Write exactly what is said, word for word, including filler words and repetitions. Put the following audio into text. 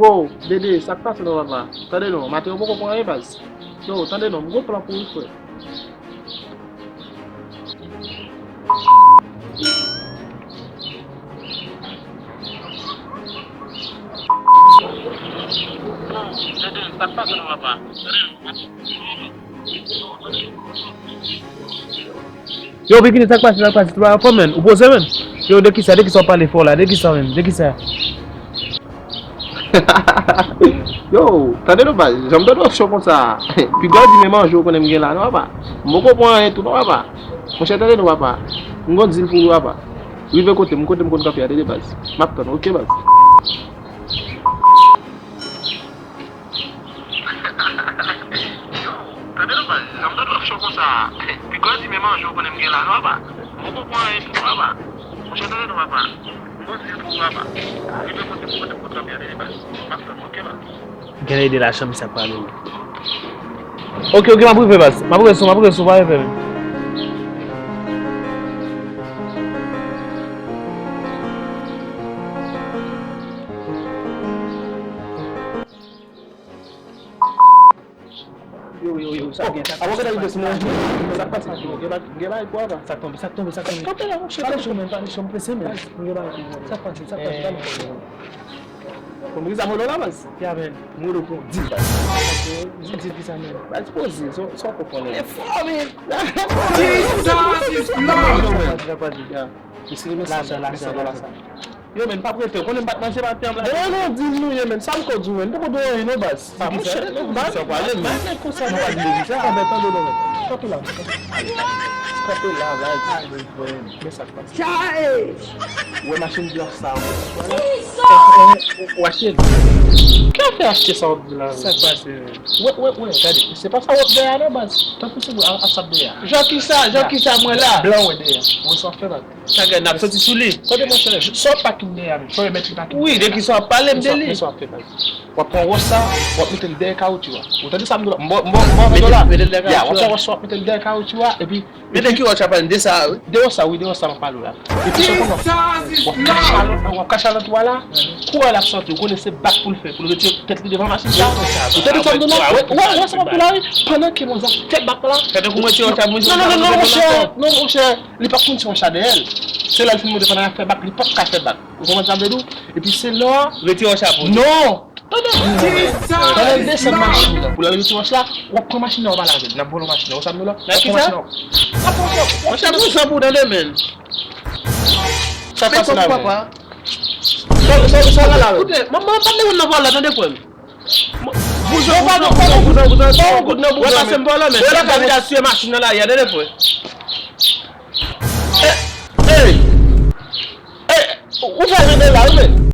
Bro, Dede, sa k pase non papa? Tande non, maten yo poko pran anyen baz. Yo, tande non, m gon plan pou ou frè. Yo, Bikini, sa k pase, sa k pase? Ou pa anfòm, menn? Ou poze, menn? Yo, de kisa, de kisa w pale fò la? De kisa, menn? De kisa? Yo, tande non, baz, jan m tande w cho konsa, piga w di men manje w konnen m gen la, non, papa. M poko pran anyen tou, non, papa. Monchè, tande non, papa. M gon dil pou ou, papa. Rive kote m, kote m konn kanpe a, tande, baz. M ap tann ou, oke, baz. Yo, tande non, baz, jan m tande w ap cho konsa, piga w di men manje w konnen m gen la, non, papa. M poko pran anyen tou, non, papa. Monchè, tande non, papa. M gon dil pou ou, papa. Rive kote m, kote m konn kanpe a, tande, baz. M ap tann ou, oke, baz. Gen ede la chanm sa pale wi. Oke, oke, m ap rive baz. M ap rive sou, m ap rive sou, pa rive menm. Yo, yo, yo, sa gen, sa k pase, sa k pase, sa k pase, yo, gen bagay, gen bagay pou ava. Sa k tonbe, sa k tonbe, sa k tonbe. Kanpe la, monchè, kanpe. Pa mechan, men, pa mechan, m prese, men. Sa k pase, sa k pase, pa mechan. Konn ki sa m rele w la, baz? Ki avè l? M rele w pou yon dil, baz. Dil, dil ki sa menm? Baz, poze, sa, sa w konprann. E fò, men. Dil, sa, dil, sa. Mesye, mesye, mesye, dola sa. Yo, men, pa prete, w konnen m pa t manje maten an la. Bon, non, dil nou ye, men, sa m ko di w, men, m poko di w anyen, non, baz. Ah, monchè, non, baz, sa pale, men. Baz, men, konsa, non, pa di sa. Tande, tande, non, men. Kanpe la, kanpe la, baz. Men sa k pase. Ou wè machin di sa, w achte l. Ki afè achte sa w ap di la? Sa k pase, men? Wè, wè, wè, gade, se pa sa w ap dèyè a non, baz. Tanpri, se mwen, a, a sa ap dèyè a. Jan ki sa, jan ki sa, mwen la. Blan wè dèyè. Wè sa w ap fè, baz. Sa gade, n ap soti sou li. Kote monchè, sa w ap pakin dèyè a, men. Fò yo mèt li pakin. Wi, de ki sa w ap pale m de li? Men sa w ap fè, baz. W ap pran wòch sa, w ap mete l dèyè kawoutchou a. Ou tande sa m di w la? M ba w, m ba w, m ba w ven dola. Mete l dèyè kawoutchou a. Ya, w ap pran wòch sa, w ap mete l dèyè kawoutchou a, epi Men de ki wòch w ap pale m de sa, de wòch sa, wi, de wòch sa m ap pale w la. Epi sa w konn w ap, w ap kachalot, w ap kachalot ou a la, kou a l ap sòti, ou konnen se bat pou l fè, pou l retire tèt li devan machin sa. Ou tande sa m di w la? Wè, wè, wè sa m ap di w la, wi. Pandan ke manzè ap fè bak la. Fè tankou mwen ti wòch ap mwen. Non, non, non, non, monchè, non, monchè, li p ap konn ti wòch la dèyè l. Se lè l fin monte pandan l ap fè bak, li p ap ka fè bak. Ou konprann sa m vle di w? Epi se lò a. Retire wòch la pou ou. Non! Tande, tande, desann machin nan. Pou l al retire wòch la, w ap pran machin nan, w ap al avè l. N ap vòlè machin nan. Ou sa m di w la? Nan ki sa? N ap pran machin nan. Monchè, pran san pou w tande, men. Sa k pase la, men? Sa, sa, sa, sa la, men. Koute, mwen, mwen pa t leve nan vòlè, tande, frè m. Bouzan, bouzan, bouzan, bouzan, bouzan. Bon, kout nan bouzan, men. Wè, pase m vòlè, men. Wè, la ka vin al tiye machin nan la, tande, frè. Ey, ey. Ey, ou fè rete la, wi, men.